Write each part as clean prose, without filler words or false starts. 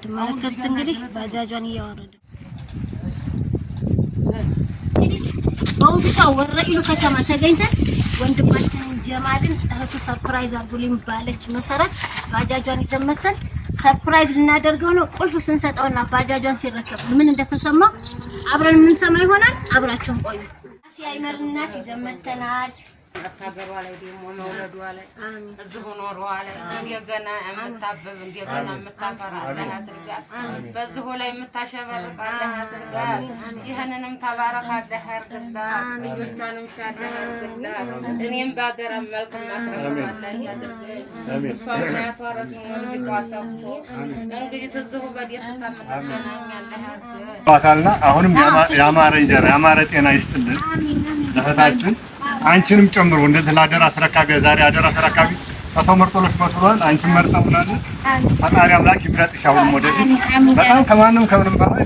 እንደምትመለከቱት እንግዲህ ባጃጇን እያወረደ በውቢቷ ወረኢሉ ከተማ ተገኝተን ወንድማችንን ጀማልን እህቱ surprise አድርጉልኝ ባለች መሰረት ባጃጇን ይዘን መተን surprise ልናደርገው ነው። ቁልፍ ስንሰጠውና ባጃጇን ሲረከብ ምን እንደተሰማ አብረን የምንሰማ ይሆናል። አብራችሁን ቆዩ። ሲያይመር እናት ይዘን መተናል። ሀገሯ ላይ ደግሞ መውለዷ ላይ እዚሁ ኖሯ ላይ እንደገና የምታብብ እንደገና የምታፈራ አላህ አድርጋት። በዚሁ ላይ የምታሸበርቅ አላህ አድርጋት። ይህንንም ተባረክ አላህ ያርግላት። ልጆቿንም ሻ አላህ ያርግላት። እኔም በአደራ መልክ ማስረከብ አላህ ያድርገኝ። እሷም አያቷ ረዝሞ ርዝቋ ሰፍቶ እንግዲህ እዚሁ በደስታ የምንገናኝ አላህ ያርገን። አካልና አሁንም ያማረ እንጀራ ያማረ ጤና ይስጥልን ለእህታችን አንቺንም ጨምሮ እንደዚህ ለአደራ አስረካቢ ዛሬ አደራ ተረካቢ ከሰው መርጦ ለሽመት ብሏል። አንቺን መርጠውናል። ፈጣሪ አምላክ ይምረጥሽ። አሁንም ወደፊት በጣም ከማንም ከምንም በላይ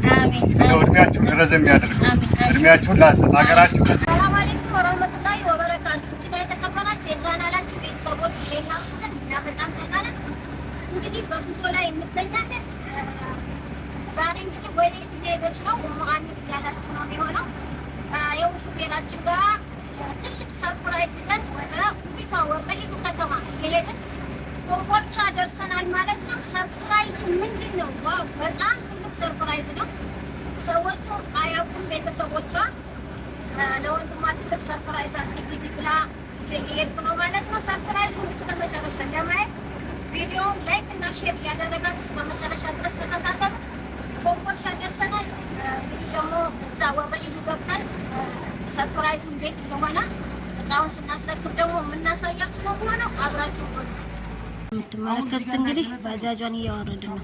እንደው እድሜያችሁን ረዘም ያደርገው እድሜያችሁን ለሀገራችሁ ከዚህ ሰላም አለይኩም ወራህመቱላሂ ወበረካቱ። ውድና የተከበራችሁ የቻናላችን ቤተሰቦች እንዴት ናችሁ? እኛ በጣም ደህና ነን። እንግዲህ በጉዞ ላይ እንገኛለን። ዛሬ እንግዲህ ወዴት እየሄደች ነው? ሙአሚን እያላችሁ ነው የሚሆነው። ይኸው ሹፌራችን ጋር ትልቅ surprise ይዘን ወደ ውቢቷ ወረኢሉ ከተማ እየሄድን ኮምቦልቻ ደርሰናል ማለት ነው። surprise ኡ ምንድን ነው? Wow! በጣም ትልቅ surprise ነው። ሰዎቹ አያውቁም። ቤተሰቦቿ ለወንድሟ ትልቅ surprise አድርጊ ብላ ይዤ እየሄድኩ ነው ማለት ነው። Surprise ኡን እስከ መጨረሻ ለማየት ቪዲዮውን like እና share እያደረጋችሁ እስከ መጨረሻ ድረስ ተከታተሉ። ኮምቦልቻ ደርሰናል። እንግዲህ ደግሞ እዛ ወረኢሉ ገብተን surprise ኡ እንዴት እንደሆነ እቃውን ስናስረክብ ደግሞ የምናሳያችሁ ነው የሚሆነው። አብራችሁ ቆዩ። የምትመለከቱት እንግዲህ ባጃጇን እያወረድን ነው።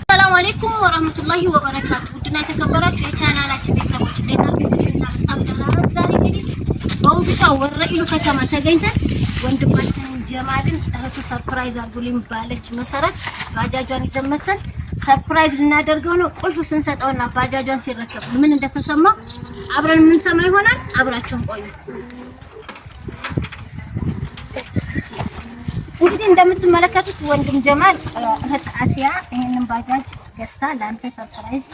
ሰላም አለይኩም ወራህመቱላሂ ወበረካቱ። ውድና የተከበራችሁ የቻናላችን ቤተሰቦች እንዴት ናችሁ? እና በጣም ደህና ነን። ዛሬ እንግዲህ በውቢቷ ወረኢሉ ከተማ ተገኝተን ወንድማችንን ጀማልን እህቱ surprise አድርጉልኝ ባለች መሰረት ባጃጇን ይዘን መተን surprise ልናደርገው ነው። ቁልፍ ስንሰጠውና ባጃጇን ሲረከብ ምን እንደተሰማ አብረን የምንሰማ ይሆናል። አብራችሁን ቆዩ። እንግዲህ እንደምትመለከቱት ወንድም ጀማል እህት አሲያ ይሄንን ባጃጅ ገዝታ ለአንተ surprise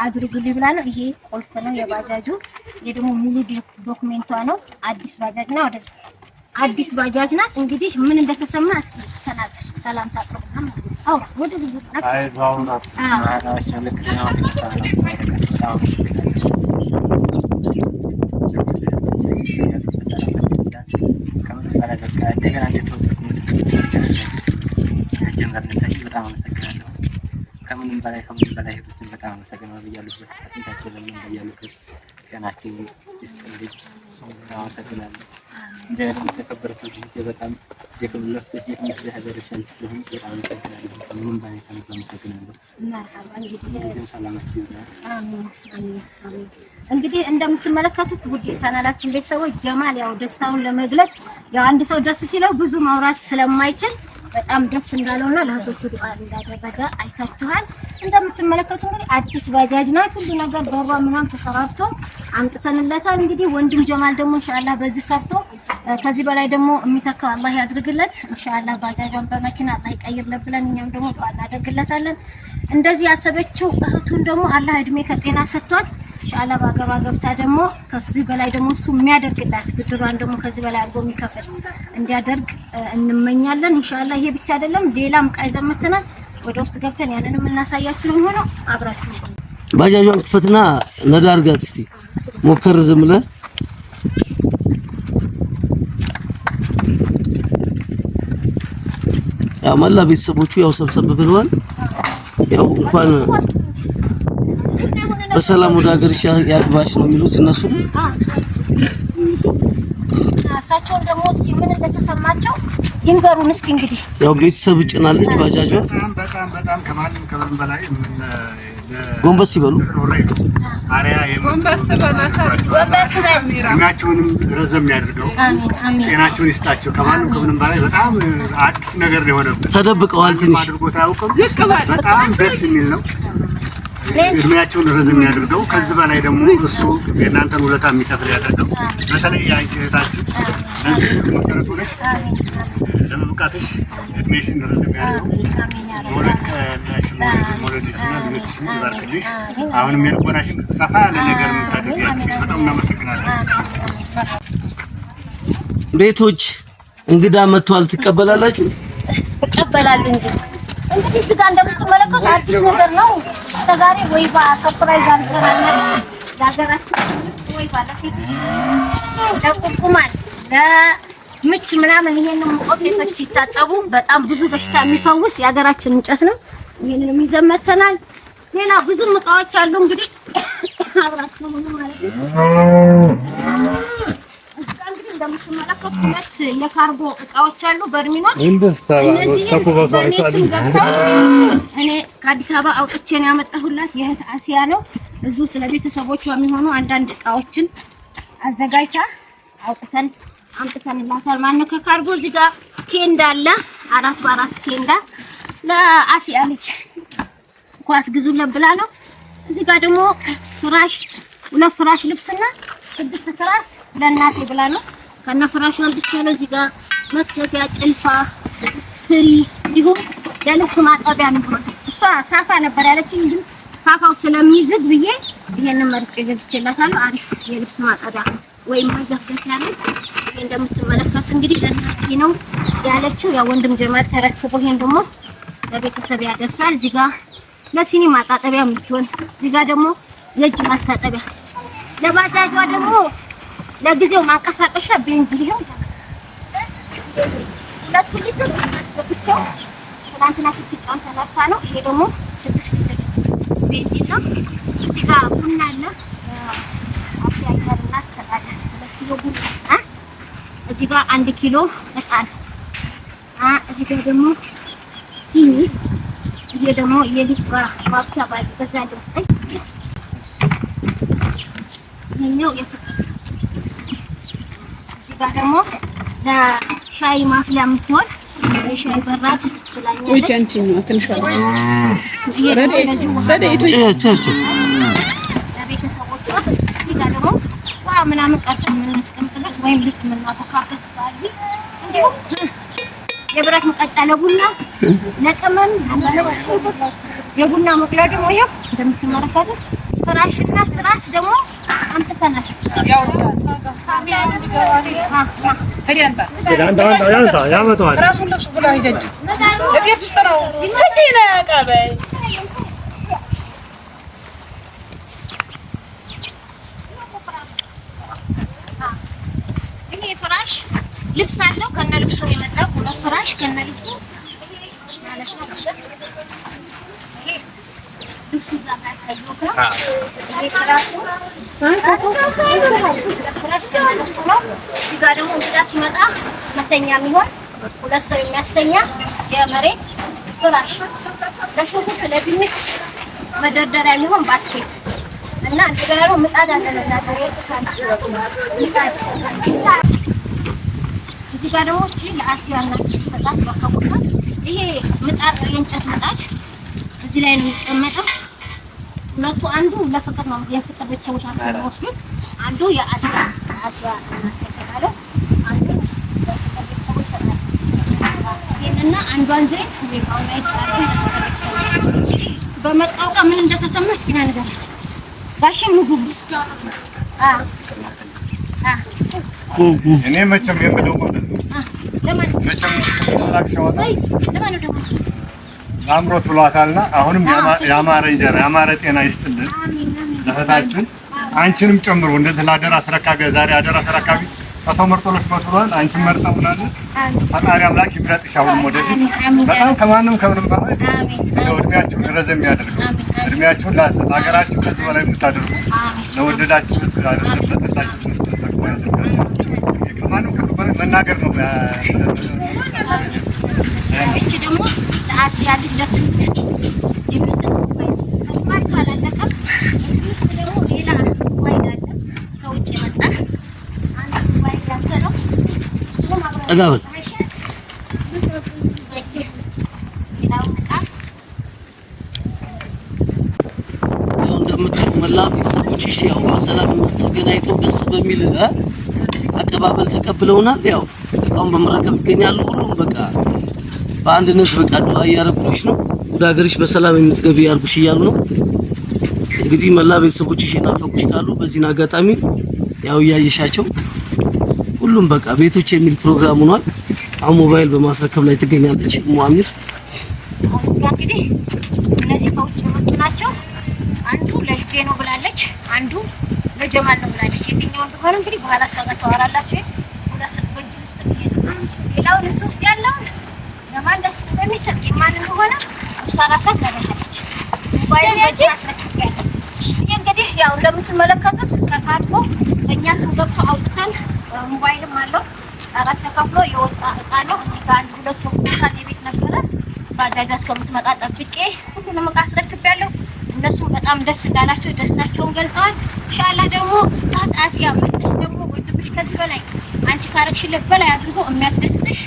አድርጉልኝ ብላ ነው። ይሄ ቁልፍ ነው የባጃጁ። ይሄ ደግሞ ሙሉ ዶክሜንቷ ነው። አዲስ ባጃጅ ነው። ወደዚህ አዲስ ባጃጅ ናት። እንግዲህ ምን እንደተሰማ እስኪ ተናገር። ሰላም ታቅርብና ማለት ነው። አውራ ወደ ብዙ በጣም አመሰግናለሁ። ከምንም በላይ ከምንም በላይ እህቶችን በጣም አመሰግናለሁ። በያሉበት አጥንታቸው ለምን በያሉበት ጤናቸው ይስጥልኝ። አመሰግናለሁ። እንደ የተከበረች ልጅ በጣም የክብር ለፍተሽ የትምህርት ያደረሻል ስለሆነ በጣም አመሰግናለሁ። ከምንም በላይ ከምንም አመሰግናለሁ። መርሐባ። እንግዲህ ጊዜም ሰላማችሁ ይብዛ። አሚን አሚን አሚን። እንግዲህ እንደምትመለከቱት ውድ የቻናላችን ቤተሰቦች ጀማል ያው ደስታውን ለመግለጽ ያው አንድ ሰው ደስ ሲለው ብዙ ማውራት ስለማይችል በጣም ደስ እንዳለውና ለእህቶቹ ዱዓ እንዳደረገ አይታችኋል። እንደምትመለከቱ እንግዲህ አዲስ ባጃጅ ናት። ሁሉ ነገር በሯ ምናምን ተሰራርቶ አምጥተንለታል። እንግዲህ ወንድም ጀማል ደግሞ ኢንሻአላህ በዚህ ሰርቶ ከዚህ በላይ ደግሞ የሚተካው አላህ ያድርግለት። ኢንሻአላህ ባጃጇን በመኪና አላህ ይቀይርለት ብለን እኛም ደግሞ ዱዓ እናደርግለታለን። እንደዚህ ያሰበችው እህቱን ደግሞ አላህ እድሜ ከጤና ሰጥቷት ኢንሻአላህ በሀገሯ ገብታ ደግሞ ከዚህ በላይ ደግሞ እሱ የሚያደርግላት ብድሯን ደግሞ ከዚህ በላይ አድርጎ የሚከፍል እንዲያደርግ እንመኛለን። ኢንሻአላህ ይሄ ብቻ አይደለም፣ ሌላም ዕቃ ይዘን መተናል። ወደ ውስጥ ገብተን ያንን የምናሳያችሁ ነው የሚሆነው። አብራችሁ ባጃጇን ክፈትና ነዳ አድርጋት እስቲ ሞከር ዝም ብለህ። ያው መላ ቤተሰቦቹ ያው ሰብሰብ ብለዋል። ያው እንኳን በሰላም ወደ ሀገርሽ ያግባሽ ነው የሚሉት እነሱ። እሳቸውን ደግሞ እስኪ ምን እንደተሰማቸው ይንገሩን እስኪ። እንግዲህ ያው ቤተሰብ ጭናለች ባጃጇ። በጣም በጣም በጣም ከማንም ከምንም በላይ ጎንበስ ይበሉ። እድሜያቸውንም ረዘም ያድርገው፣ ጤናቸውን ይስጣቸው። ከማንም ከምንም በላይ በጣም አዲስ ነገር ነው የሆነብን። ተደብቀዋል ትንሽ አድርጎት አያውቅም። በጣም ደስ የሚል ነው። እድሜያቸውን ረዘም ያድርገው። ከዚህ በላይ ደግሞ እሱ የእናንተን ውለታ የሚከፍል ያድርገው። በተለይ የአንቺ እህታችን ለዚህ ሁሉ መሰረት ሆነሽ ለመብቃትሽ እድሜሽን ረዘም ያድርገው። መውለድ ከላሽ መውለድሽና ልጆችሽን ይባርክልሽ። አሁንም የልቦናሽን ሰፋ ያለ ነገር የምታደርጊ ያድርግሽ። በጣም እናመሰግናለን። ቤቶች እንግዳ መጥቷል፣ ትቀበላላችሁ? እቀበላሉ እንጂ እንግዲህ እዚህ ጋር እንደምትመለከቱት አዲስ ነገር ነው። እስከዛሬ ወይባ surprise አድርገን አናውቅም። ለሀገራችን ወይባ ለሴቶች ለቁርቁማት፣ ለምች ምናምን ይሄንን ሙቀው ሴቶች ሲታጠቡ በጣም ብዙ በሽታ የሚፈውስ የሀገራችን እንጨት ነው። ይሄንንም ይዘን መተናል። ሌላ ብዙም እቃዎች አሉ። እንግዲህ አብራችሁ ሁኑ ማለት ነው። እዚህ ጋር እንግዲህ እንደምትመለከቱት ሁለት የካርጎ እቃዎች አሉ፣ በርሚኖች። እነዚህን በእኔ ስም ገብተው እኔ ከአዲስ አበባ አውጥቼ ነው ያመጣሁላት። የእህት አሲያ ነው። እዚህ ውስጥ ለቤተሰቦቿ የሚሆኑ አንዳንድ እቃዎችን አዘጋጅታ አውጥተን አምጥተንላታል ማለት ነው። ከካርጎ እዚህ ጋር ኬንዳ አለ፣ 4 በ4 ኬንዳ ለአሲያ ልጅ ኳስ ግዙለት ብላ ነው። እዚህ ጋር ደግሞ ፍራሽ፣ 2 ፍራሽ ልብስና 6 ትራስ ለእናቴ ብላ ነው። ከነ ፍራሹ አምጥቻለሁ። እዚህ ጋር መክተፊያ፣ ጭልፋ፣ ትሪ እንዲሁም ለልብስ ማጠቢያ የሚሆን እሷ ሳፋ ነበር ያለችኝ፣ ግን ሳፋው ስለሚዝግ ብዬ ይሄንን መርጬ ገዝቼላታለሁ። አሪፍ የልብስ ማጠቢያ ወይም ማዘፍዘፊያ ነው። ይሄ እንደምትመለከቱት እንግዲህ ለእናቴ ነው ያለችው። ያው ወንድም ጀማል ተረክቦ ይሄን ደግሞ ለቤተሰብ ያደርሳል። እዚህ ጋር ለሲኒ ማጣጠቢያ የምትሆን፣ እዚህ ጋር ደግሞ የእጅ ማስታጠቢያ፣ ለባጃጇ ደግሞ ለጊዜው ማንቀሳቀሻ ቤንዚን ይሄው 2 ሊትር አስገብቼው ትናንትና ስትጫን ተነፋ ነው። ይሄ ደግሞ 6 ሊትር ቤንዚን ነው። እዚህ ጋር ቡና አለ። አፍያየርና ትሰጣለህ 2 ኪሎ ቡና። እዚህ ጋር 1 ኪሎ እጣን። እዚህ ጋር ደግሞ ሲኒ። ይሄ ደግሞ የሊት ማብኪያ ባል በዛ እንደውስጠኝ ይሄኛው የፍቅር። እዚህ ጋር ደግሞ ለሻይ ማፍሊያ የምትሆን የሻይ በራድ ብላኛለች። ይሄ ደግሞ ለዚሁ ውሃ ለቤተሰቦቿ። እዚህ ጋር ደግሞ ውሃ ምናምን ቀርተን የምናስቀምጥበት ወይም ሊጥ የምናቦካበት ባሊ፣ እንዲሁም የብረት ሙቀጫ ለቡና ለቅመም፣ የቡና መቁሊያ ደግሞ ይኸው እንደምትመለከቱት ፍራሽና ትራስ ደግሞ አምጥተናል። ይሄ ፍራሽ ልብስ አለው ከነ ልብሱ ነው የመጣው። 2 ፍራሽ ከነ ልብሱ ማለት ነው። ይሄ ልብሱ እዛ ጋር ያሳየው ነው። ይሄ ትራሱ ፍራሽ ከነ ልብሱ ነው። እዚህ ጋር ደግሞ እንግዳ ሲመጣ መተኛ የሚሆን 2 ሰው የሚያስተኛ የመሬት ፍራሽ፣ ለሽንኩርት ለድንች መደርደሪያ የሚሆን ባስኬት እና እንደገና ደግሞ ምጣድ አለ። ምጣድ እዚህ ጋር ደግሞ እቺ ለአሲያ እናት ስትሰጣት በከቡና ይሄ ምጣድ የእንጨት ምጣድ እዚህ ላይ ነው የሚቀመጠው። ሁለቱ አንዱ ለፍቅር ነው፣ የፍቅር ቤተሰቦች ናቸው የሚወስዱት። አንዱ የአሲያ አሲያ እናት የተባለው አንዱ ለፍቅር ቤተሰቦች ይሰጣል። ይሄንና አንዷን ዘይት ዜጋው ላይ አድርገን ለፍቅር ቤተሰቦች በመጣው ዕቃ ምን እንደተሰማ እስኪ ና ንገራቸው። ጋሼ ምግቡ እኔ መቼም የምለው ማለት ነው መቼም መላክ ሲያወጣ ለማን ነው ደግሞ ለአምሮት ብሏታልና አሁንም ያማረ እንጀራ ያማረ ጤና ይስጥልን ለእህታችን፣ አንቺንም ጨምሮ እንደዚህ ለአደራ አስረካቢ ዛሬ አደራ ተረካቢ ከሰው መርጦ ብሏል። አንቺን መርጠውናል። ፈጣሪ አምላክ ይምረጥሽ። አሁንም ወደፊት በጣም ከማንም ከምንም በላይ እንደው እድሜያችሁን ረዘም ያደርገው። እድሜያችሁን ለሀገራችሁ ከዚህ በላይ የምታደርጉ ለወደዳችሁት ለጠላችሁት የምትጠቅሙ ያደርጋችሁ። ከማንም ከምንም በላይ መናገር ነው። እቺ ደግሞ ለአሲያ ልጅ ለትንሹ የሚሰጥ ሞባይል surprise ኡ አላለቀም። እዚህ ውስጥ ደግሞ ሌላ ሞባይል አለ ከውጭ የመጣ አንድ ሞባይል ያንተ ነው። እሱንም አብረን ጠጋ በል። ሌላውን ዕቃ ያው እንደምታዩ መላ ቤተሰቦችሽ ያው በሰላም ተገናኝተው ደስ በሚል አቀባበል ተቀብለውናል። ያው እቃውን በመረከብ ይገኛሉ። ሁሉም በቃ በአንድነት በቃ ዱዓ እያደረጉልሽ ነው። ወደ ሀገርሽ በሰላም የምትገቢ ያርጉሽ እያሉ ነው። እንግዲህ መላ ቤተሰቦችሽ የናፈቁሽ ካሉ በዚህን አጋጣሚ ያው እያየሻቸው ሁሉም በቃ ቤቶች የሚል ፕሮግራም ሆኗል። አሁን ሞባይል በማስረከብ ላይ ትገኛለች ሙአሚር። አሁን እዚህ ጋር እንግዲህ እነዚህ ከውጭ የመጡ ናቸው። አንዱ ለልጄ ነው ብላለች፣ አንዱ ለጀማል ነው ብላለች። የትኛው እንደሆነ እንግዲህ በኋላ እሷ ጋር ታወራላችሁ። ሁለት ስልክ በእጅ ውስጥ ብዬ ነው። ሌላውን እዚህ ውስጥ ያለውን ለማን ደስ እንደሚሰጥ የማን እንደሆነ እሷ ራሷ ትነግርሃለች። ሞባይል በእጅ አስረክቤያለሁ። ይሄ እንግዲህ ያው እንደምትመለከቱት ከካርጎ በእኛ ስም ገብቶ አውጥተን ሞባይልም አለው አራት ተከፍሎ የወጣ እቃ ነው። እኔ ጋር አንድ ሁለት ወቅት ቤት ነበረ። ባጃጇ እስከምትመጣ ጠብቄ ሁሉንም እቃ አስረክቤያለሁ። እነሱም በጣም ደስ እንዳላቸው ደስታቸውን ገልጸዋል። ኢንሻአላህ ደግሞ እህት አሲያ መጥተሽ ደግሞ ወንድምሽ ከዚህ በላይ አንቺ ካረግሽለት በላይ አድርጎ የሚያስደስትሽ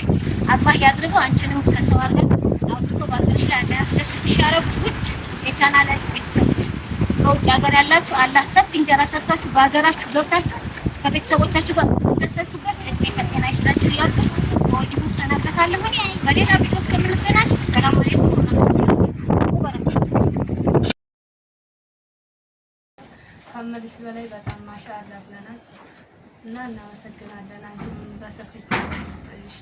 አላህ ያድርገው። አንቺንም ከሰው ሀገር አውጥቶ በሀገርሽ ላይ የሚያስደስትሽ ያረጉት። ውድ የቻናል ቤተሰቦች በውጭ ሀገር ያላችሁ አላህ ሰፊ እንጀራ ሰጥቷችሁ በሀገራችሁ ገብታችሁ ከቤተሰቦቻችሁ ጋር የምትደሰቱበት እድሜ ከጤና ይስጣችሁ እያልኩ ከወዲሁ እሰናበታለሁ። በሌላ ቪዲዮ እስከምንገናኝ ሰላም አለይኩም ወረህመቱላሂ ወበረካቱ። ከምልሽ በላይ በጣም ማሻአላ ብለናል እና እናመሰግናለን። አንቺም በሰፊ እጇ አላህ ይስጥሽ፣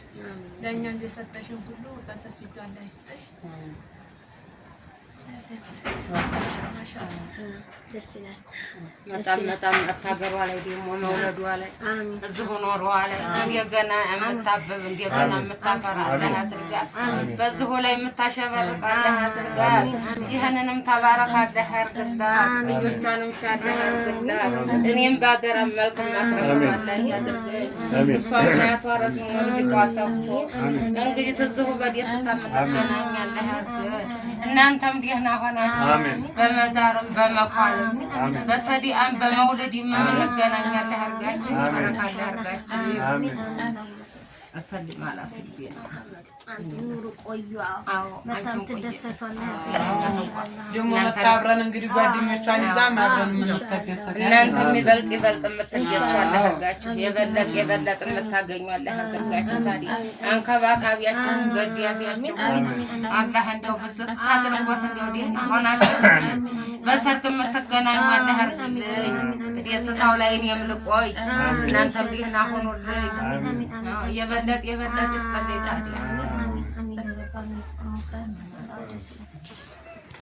ለእኛ እንደሰጠሽን ሁሉ በሰፊ እጇ አላህ ይስጥሽ። ማሻአላ ደስ ይላል። በጣም በጣም አታገሯ ላይ ደግሞ መውለዷ ላይ እዚሁ ኖሯ ላይ እንደገና የምታብብ እንደገና የምታፈራ አላህ አድርጋት። በዚሁ ላይ የምታሸበርቅ አላህ አድርጋት። ይህንንም ተባረክ አላህ ያርግላት። ልጆቿንም ሻ አላህ ያርግላት። እኔም በአደራ መልክ ማስረከብ አላህ ያድርገኝ። እሷ ምክንያቷ ረዝሞ ርዝቋ ሰፍቶ እንግዲህ እዚሁ በደስታ የምንገናኝ አላህ ያርገን። እናንተም ደህና ሆናችሁ በመዳርም በመኳልም በሰዲአም በመውለድ የምንገናኝ አላህ ያርጋችሁ። በረካ አላህ ያርጋችሁ። አሰልም አላ ሰይድና ኑሩ ቆዩ። አዎ፣ በጣም አንቺም ቆይ። ትደሰቷል። ደግሞ መታ አብረን እንግዲህ ጓደኞቿን ይዛ አብረን የምንተደሰት እናንተም ይበልጥ ይበልጥ የምትደሰቱ አላህ ያርጋችሁ። የበለጥ የበለጥ የምታገኙ አላህ ያርጋችሁ። ታዲያ አንከባካቢያችሁ ገዲያቢያችሁ አላህ እንደው ብዝት አድርጎት እንደው ደህና ሆናችሁ በሰርግ የምትገናኙ አላህ ያርግልኝ። ደስታው ላይ እኔም ልቆይ፣ እናንተም ደህና ሆኑልኝ። የበለጥ የበለጥ ይስጥልኝ ታዲያ።